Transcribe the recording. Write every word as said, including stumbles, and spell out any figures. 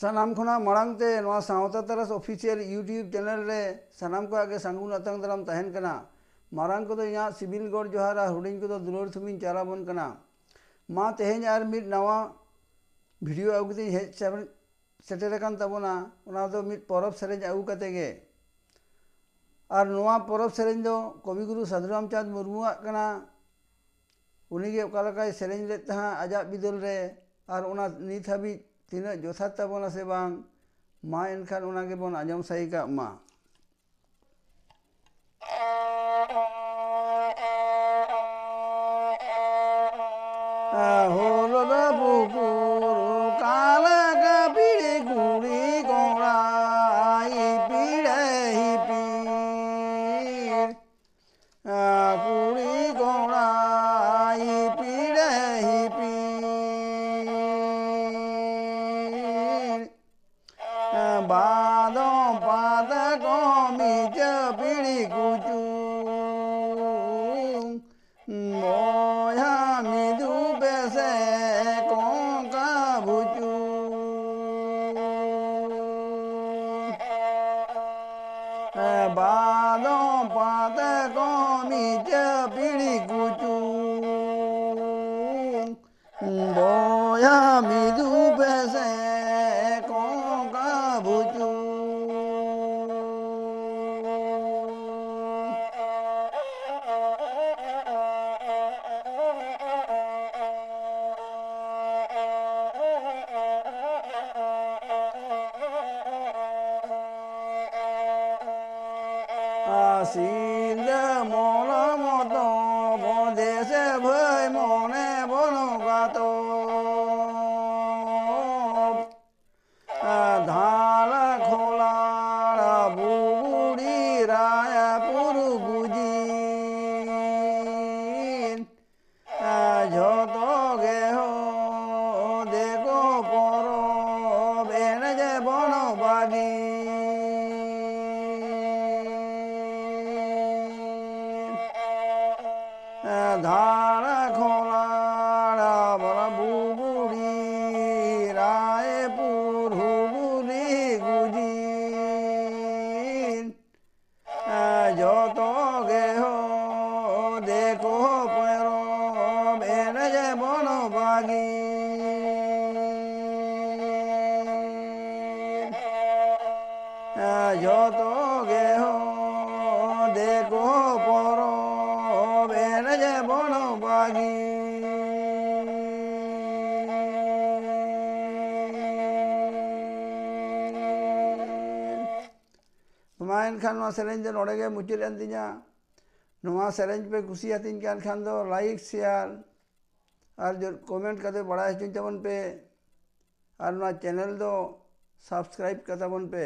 ᱥᱟᱱᱟᱢ ᱠᱷᱚᱱᱟᱜ ᱢᱟᱲᱟᱝ ᱛᱮ ᱱᱚᱣᱟ ᱥᱟᱶᱛᱟ ᱛᱟᱨᱟᱥ official YouTube channel ᱨᱮ ᱥᱟᱱᱟᱢ ᱠᱚᱣᱟᱜ ᱜᱮ ᱥᱟᱹᱜᱩᱱ ᱟᱛᱟᱝ ᱫᱟᱨᱟᱢ ᱛᱟᱦᱮᱱ ᱠᱟᱱᱟ᱾ ᱢᱟᱨᱟᱝ ᱠᱚᱫᱚ ᱤᱧᱟᱹᱜ ᱥᱤᱵᱤᱞ ᱜᱚᱰ ᱡᱚᱦᱟᱨ ᱟᱨ ᱦᱩᱰᱤᱧ ᱠᱚᱫᱚ ᱫᱩᱞᱟᱹᱲ ᱛᱷᱩᱢᱤᱧ ᱪᱟᱞ ᱟᱵᱚᱱ ᱠᱟᱱᱟ᱾ ᱢᱟ ᱛᱮᱦᱮᱧ ᱟᱨ ᱢᱤᱫ ᱱᱟᱣᱟ video ᱟᱹᱜᱩ ᱠᱟᱛᱮᱧ ᱦᱮᱡ ᱥᱮᱴᱮᱨ ᱟᱠᱟᱱ ᱛᱟᱵᱚᱱᱟ, ᱚᱱᱟ ᱫᱚ ᱢᱤᱫ ᱯᱚᱨᱚᱵᱽ ᱥᱮᱨᱮᱧ ᱟᱹᱜᱩ ᱠᱟᱛᱮ ᱜᱮ᱾ ᱟᱨ ᱱᱚᱣᱟ ᱯᱚᱨᱚᱵᱽ ᱥᱮᱨᱮᱧ ᱫᱚ ᱠᱚᱵᱤᱜᱩᱨᱩ ᱥᱟᱫᱷᱩ ᱨᱟᱢᱪᱟᱸᱫᱽ ᱢᱩᱨᱢᱩᱣᱟᱜ ᱠᱟᱱᱟ᱾ ᱩᱱᱤᱜᱮ ᱚᱠᱟ ᱞᱮᱠᱟᱭ ᱥᱮᱨᱮᱧ ᱞᱮᱫ ᱛᱟᱦᱮᱸᱫ ᱟᱡᱟᱜ ᱵᱤᱫᱟᱹᱞ ᱨᱮ, ᱟᱨ ᱚᱱᱟ ᱱᱤᱛ ᱦᱟᱹᱵᱤᱡ ᱛᱤᱱᱟᱹᱜ ᱡᱚᱛᱷᱟᱛ ᱛᱟᱵᱚᱱᱟ ᱥᱮ ᱵᱟᱝ, ᱢᱟ ᱮᱱᱠᱷᱟᱱ ᱚᱱᱟ ᱜᱮᱵᱚᱱ ᱟᱸᱡᱚᱢ ᱥᱟᱭ ᱠᱟᱜ ᱢᱟ᱾ ᱦᱩᱞ ᱫᱚ ᱯᱩᱠᱩᱨ ᱠᱟᱞ ᱠᱟᱹᱯᱤᱲ ᱠᱩᱲᱤ ᱠᱚᱲᱟ ᱤᱯᱤᱲ ᱦᱤᱯᱤᱲ᱾ ᱠᱩᱲᱤ ᱠᱚᱲᱟ ᱤᱯᱤᱲ ᱦᱤᱯᱤᱲ᱾ ᱵᱟᱫᱚᱢ ᱯᱟᱛ ᱠᱚᱢ ᱤᱪᱟᱹ ᱯᱤᱲᱤ ᱠᱩᱪᱩ᱾ ᱵᱚᱭᱦᱟ ᱢᱤᱫᱩ ᱯᱮᱥᱮ ᱠᱚᱝᱠᱟ ᱵᱩᱪᱩ᱾ ᱵᱟᱫᱚᱢ ᱯᱟᱛ ᱠᱚᱢ ᱤᱪᱟᱹ ᱯᱤᱲᱤ ᱠᱩᱪᱩ᱾ ᱵᱚᱭᱦᱟ ᱢᱤᱫᱩ ᱯᱮᱥᱮ ᱠᱚᱝᱠᱟ ᱵᱩᱪᱩ᱾ ᱥᱤᱞᱫᱟᱹ ᱢᱚᱞᱚᱢ ᱛᱚ ᱵᱚᱫᱮᱥ ᱵᱷᱟᱹᱭ ᱢᱚᱱᱮ ᱵᱚᱱᱚ ᱜᱟᱛᱚ᱾ ᱫᱷᱟᱲ ᱠᱷᱚᱞᱟᱲ ᱵᱩᱜᱩᱲᱤ ᱨᱟᱭᱯᱩᱨ ᱜᱩᱡᱤᱱ᱾ ᱡᱷᱚᱛᱚ ᱜᱮ ᱦᱚ ᱫᱮᱠᱚ ᱯᱚᱨᱚᱵᱽ ᱮᱱᱮᱡ ᱵᱚᱱ ᱵᱟᱹᱜᱤ᱾ ᱡᱷᱚᱛᱚ ᱜᱮ ᱦᱚᱸ ᱫᱮᱠᱚ ᱯᱚᱨᱚᱵᱽ ᱮᱱᱮᱡ ᱵᱚᱱ ᱵᱟᱹᱜᱤ᱾ ᱢᱟ ᱮᱱᱠᱷᱟᱱ ᱱᱚᱣᱟ ᱥᱮᱨᱮᱧ ᱫᱚ ᱱᱚᱰᱮ ᱜᱮ ᱢᱩᱪᱟᱹᱫ ᱮᱱ ᱛᱤᱧᱟ᱾ ᱱᱚᱣᱟ ᱥᱮᱨᱮᱧ ᱯᱮ ᱠᱩᱥᱤᱭᱟᱛᱤᱧ ᱠᱟᱱ ᱠᱷᱟᱱ ᱫᱚ like, share ᱟᱨ ᱡᱚ-, comment ᱠᱟᱛᱮ ᱵᱟᱲᱟᱭ ᱦᱚᱪᱚᱧ ᱛᱟᱵᱚᱱ ᱯᱮ᱾ ᱟᱨ ᱱᱚᱣᱟ channel ᱫᱚ subscribe ᱠᱟᱛᱟ ᱵᱚᱱ ᱯᱮ᱾